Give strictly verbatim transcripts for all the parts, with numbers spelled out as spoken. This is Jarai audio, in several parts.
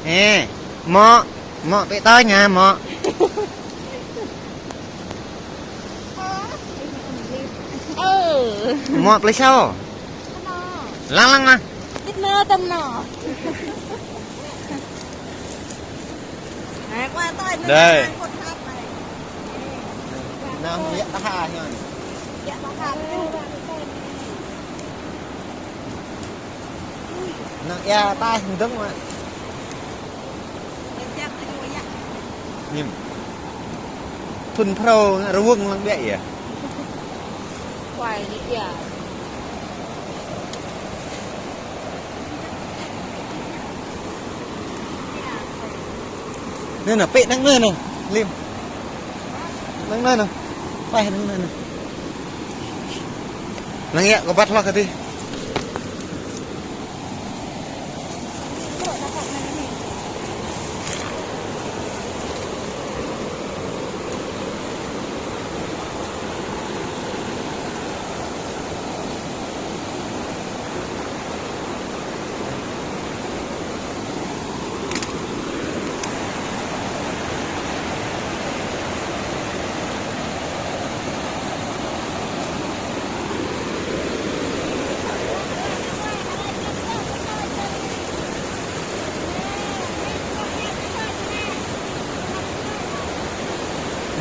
Ê, mŏ, mŏ pĕ tơi ñu, mŏ. Ơ. Mŏ plơi sao? Lăng lăng ah. Tít nơ tăm nơ. Đây. Nă, yă ta ha ñu. Yă ta ha. Nă, yă ta hơdơ̆ng mă. Nim. Thŭn phrâo rơwơ̆ng lăng biă yă. Kuai ni yă. Nơ nơ, pĕ năng nơ nơ, Lim. Năng nơ nơ. Pĕ năng nơ nơ. Năng yă, kơ băt hloh kơ tih.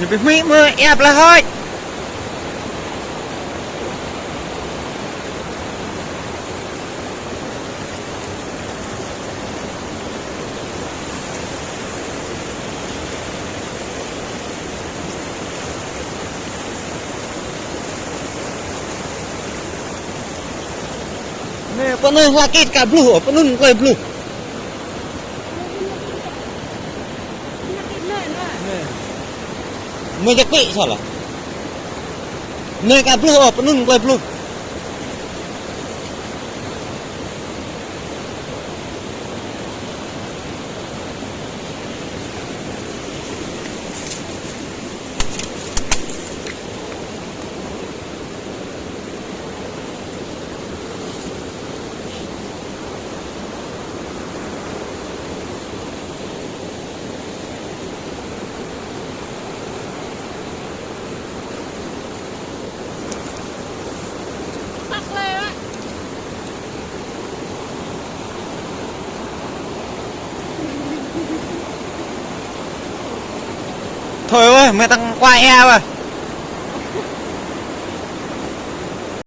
Ñu ƀu hmư̆ mơ̆, ia plah hơ̆č. Nê, pơ anai hla kĭt ka bluh, pơ anŭn klơi bluh. Nê. Mơi jak pĭ salah. Nê ka bluh, pơ anŭn klơi bluh. Thôi ơi, mơi tăng kuai eo ơi.